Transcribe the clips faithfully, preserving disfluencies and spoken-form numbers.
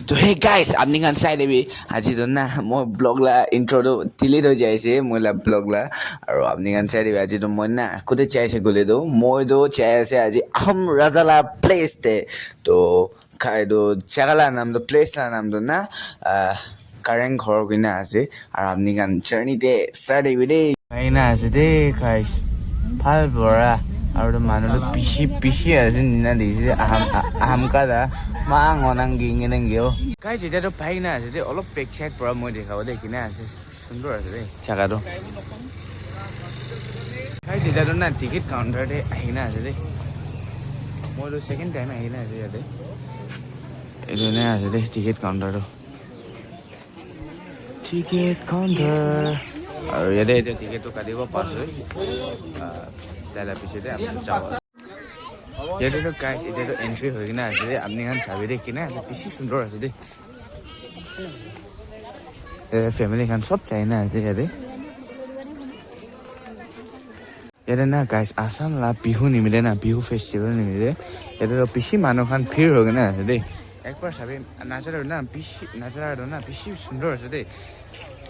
To hey guys, apni khan sai debi aji to na moi vlog la intro to delete ho jai ase moi la vlog la, aru apni khan sai debi aji to moi na kote jai ase kole to moi to jai ase aji Ahom Raja la place te. To khai to jaga la naam to place la naam to na, ah, Kareng Ghor koina ase, aru apni khan journey te sai debi de. Aina ase de guys. Bhal bora. Aru to manu to bishi bishi ase nina dikhi ase. Aham, ah, aham ka da. Ma ngonang gi ngenang gi o. Guys, eta to pai na ase de. Olop back side pora moi dekha bo de kina ase. Sundor ase de. Jaga to. Guys, eta to na ticket counter te ahi na ase de. Moi to second time ahi na ase yate. Etu na ase de ticket counter to. Ticket counter. Aru yate yate ticket to katibo pass hoi. Ah, tai la piche te ami jabo. Yate to guys, yate to entry hoi kena ase de, apni khan sabi de kina ase, bishi sundor ase de. Eh, family khan sob jai na ase yate. Yate na guys, Assam la Bihu nimite na, Bihu festival nimite. Yate to bishi manu khan bhir hoi kena ase de. Ekbar sabi, nazara na bishi, nazara to na bishi sundor ase de.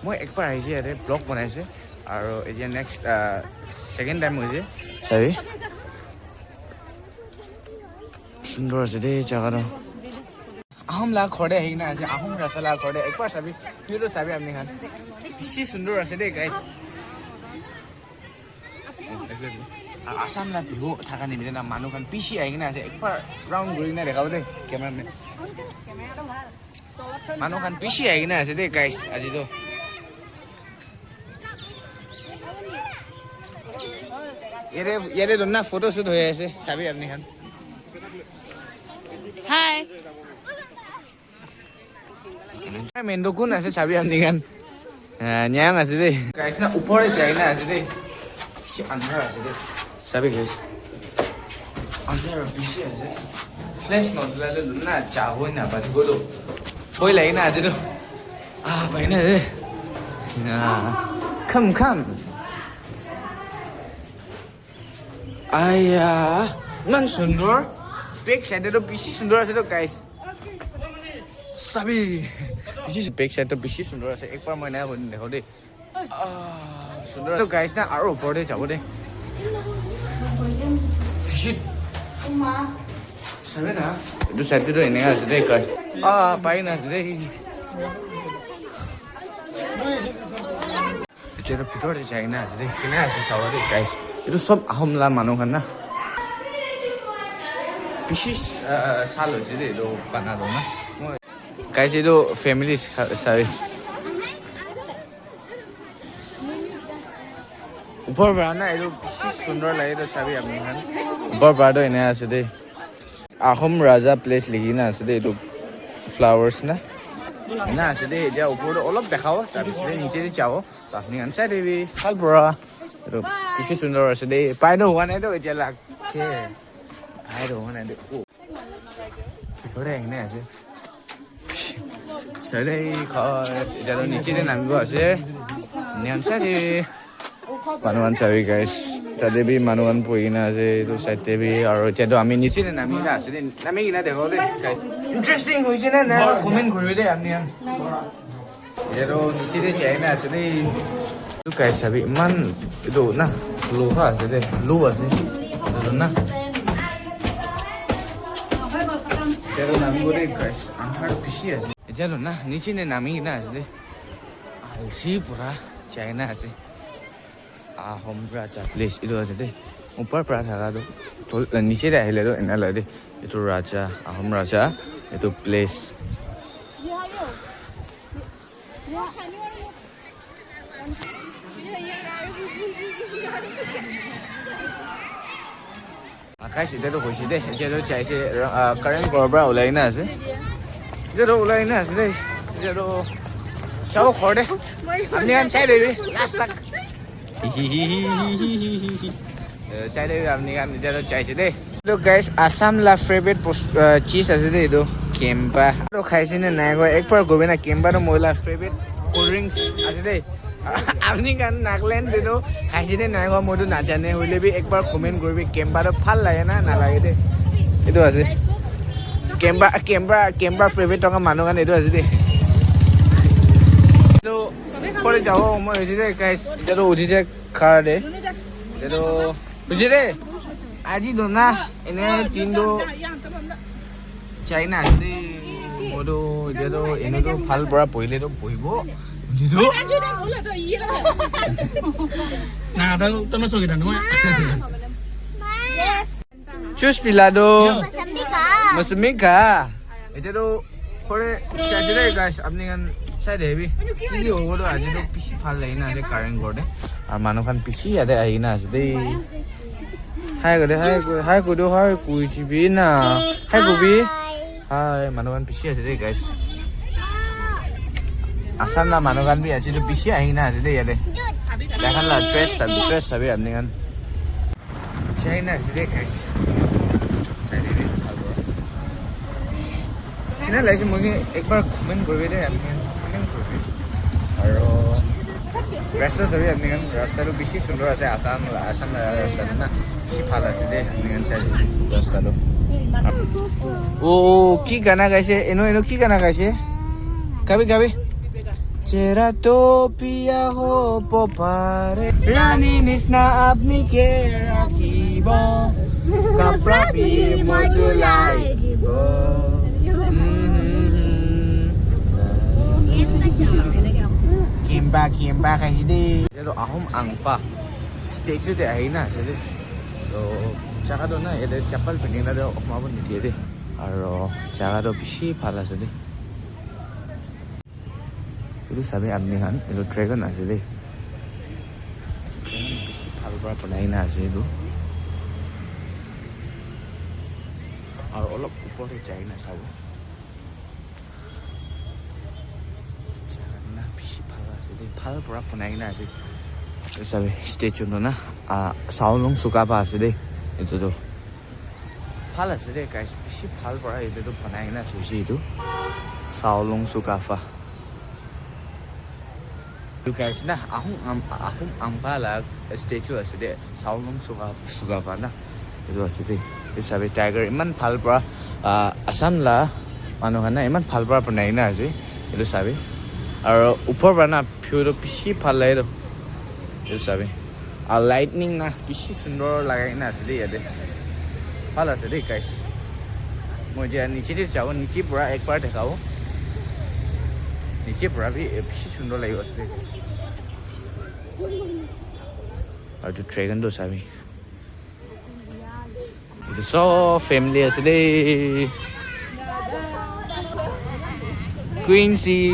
Moi ekbar ahi ase yate vlog banai ase. Aru etia next, ah, second time hoise. Sabi. Sundor ase de jaga to. Ahom la ghor te ahi kena ase, Ahom Raja la ghor te. Ekbar sabi, view to sabi apni khan. Bishi sundor ase de guys. Assam la Bihu thaka nimite na manu khan bishi ahi kena ase. Ekbar round kuri kena dekha bo de, camera man. Manu khan bishi ahi kena ase de, guys, aji to. Yate, yate to na photo shoot hoi ase, sabi apni khan. Hi. Main to kun ase sabi apni khan. Ah, nyang ase de. Guys, na upor te jai na ase de. Bishi andhar ase de. Sabi guys. Andhar bishi ase. Flash not lale na jabo na paribo to. Bhoi lage na ase to. Ah, pai na de. Ah, come, come. Aya, iman sundor. Back side to bishi sundor ase to guys. Sabi. Bishi back side to bishi sundor ase. Ekbar moi na dekho de. Ah, sundor. To guys na aru upor te jabo de. Shit. Sabi na. Etu side te to eneka ase de guys. Ah, pai na ase de. Etu bhitor te jai na ase de. Kena ase sabo de guys. Etu sob Ahom la manu khan na. Bishi, ah, sal hoise de etu bana to na. Moi guys, etu families kha-, sabi. Upor para na, etu bishi sundor lage to sabi apni khan. Upor para to ena ase de. Ahom Raja place likhi na ase de, etu flowers na. Ena ase de, etia upor to olop dekhabo, tar pichete niche te jabo. Apni khan sai debi, bhal pora. Etu bishi sundor ase de. Pai to hua nai to etia lage. Pai to hua nai de. Oh. Bhitor te ahina ase. Sale kha, etia to niche te namibo ase. Niam sale. Manu khan sabi guys. Tate bi manu khan bohi kena ase. Etu side te bi. Aru etia to ami niche te nami kena ase de. Nami kena dekho de guys. Interesting hoise na nai? Comment koribi de apni khan. Etu niche te jai na ase de. Etu guys sabi iman etu na loha ase de, low ase. Etu na. Etu namibo de guys, andhar bishi ase. Etia to na niche te nami kena ase de. Alsi pura jai na ase. Ahom Raja place etu ase de. Upor para thaka to, to, niche te ahile to ena lage de. Etu Raja, Ahom Raja, etu place. Ah, guys, etia to hoise de, etia to jai ase, ah, current ghor para ulai na ase. Etia to ulai na ase de, etia to jabo ghor te. Apni khan sai lobi, last tak. Eh, sai lobi, apni khan etia to jai ase de. Hello guys, Assam la favorite bos-, ah, cheese ase de etu, kemba. To khaise ne nai ko, ek bar gobe na, kemba to moi la favorite cold drinks ase de. Apni khan Nagaland te to khaise ne nai ko, moi to najane, hoile bi ek bar comment koribi, kemba to bhal lage na, nalage de. Etu ase. Camera, camera, camera favorite thaka manu khan etu ase de. Etu phone jabo moi hoise de, guys. Etu uthi je car de. Etu hoise de. Aji do na ene tin do China ase de. Moi to etia to ene to bhal para bohile to bohibo. Etu Na, ta, ta masuk kita, no? Yes. Juice pila do. Masami ka. Masami ka. Etia to khore chaise de, guys, apni khan sai de bi. Ki hobo to aji to bishi bhal lagi na ase current gore de. Aru manu khan bishi yate ahi na ase de. Hi kore, hi kore, hi kore, hi kore jibi na. Hi kore bi. Hi, manu khan bishi ase de, guys. Assam la manu khan bi ase to bishi ahi na ase de yate. Takhan la dress sabi, dress sabi apni khan. Chai na ase de, guys. Sai de, bhal para. Kina lagise moi ke ekbar comment koribi de, apni khan comment koribi. Aru rasta sabi apni khan, rasta to bishi sundor ase, Assam la, Assam la rasta na. Bishi bhal ase de, apni khan sai de, rasta to. Oh, ki gana gaise? Eno, eno ki gana gaise? Gabi, gabi. Chera to piya hobo pare, rani nisna apni ke rakhibo, kapra bi mojulai dibo. Kimba, kimba khaise de. Etu Ahom Angpa statue te ahi na ase de. To jaga to na, yate chappal pindi na to somawo nidiye de. Aru jaga to bishi bhal ase de. Etu sabi apni khan, etu dragon ase de. Dragon bishi bhal para banai na ase etu. Aru olop upor te jai na sabo. Jaga na bishi bhal ase de, bhal para banai na ase. Etu sabi statue tu na, ah, Saolung Sukapa ase de. Etu tu bhal ase de, guys, bishi bhal para etu tu banai na thaise etu. Saolung Sukapa. Etu guys na, Ahom Am-, Ahom Angpa la statue ase de, Saolung Suka, Sukapa na. Etu ase de. Etu sabi tiger eman bhal para, ah, Assam la manu khan na eman bhal para banai na ase. Etu sabi. Aru upor para na view to bishi bhal lage to. Etu sabi. Aru lightning na bishi sundor lagai na ase de yate. Bhal ase de, guys. Moi je niche te jabo, niche pura ekbar dekhabo. Niche pura bi, eh, bishi sundor lagibo ase de, guys. Aru etu dragon tu sabi. Etu sob family ase de. Quincy.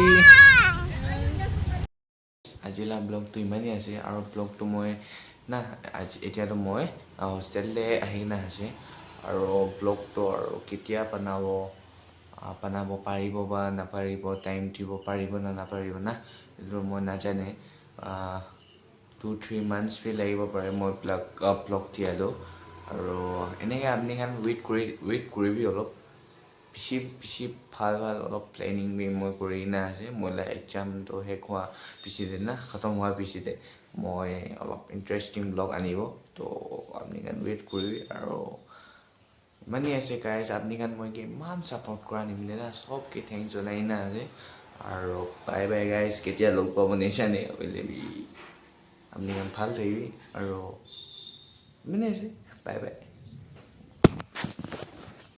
Aji la vlog tu imane ase, aru vlog tu moi na, aji, etia tu moi, ah, hostel te ahi kena ase, aru vlog tu aru ketia banabo, ah, banabo paribo ba naparibo, time dibo paribo na naparibo na, etu moi najane, ah, two three months bi lagibo pare moi vlog, ah, vlog dia tu, aru eneka apni khan wait kuri, wait kuribi olop. Bishi, bishi bhal bhal olop planning bi moi kuri kena ase. Moi la exam toh shek hua piche te na, khatam hua piche te moi olop interesting vlog anibo. Toh apni khan wait kuribi. Aru imane ase guys, apni khan moi ke iman support kura nimite na, sob ke thanks janai kena ase. Aru bye bye guys, ketia log pabo nisha ne hoile bi apni khan bhal thakibi. Aru imane ase, bye bye.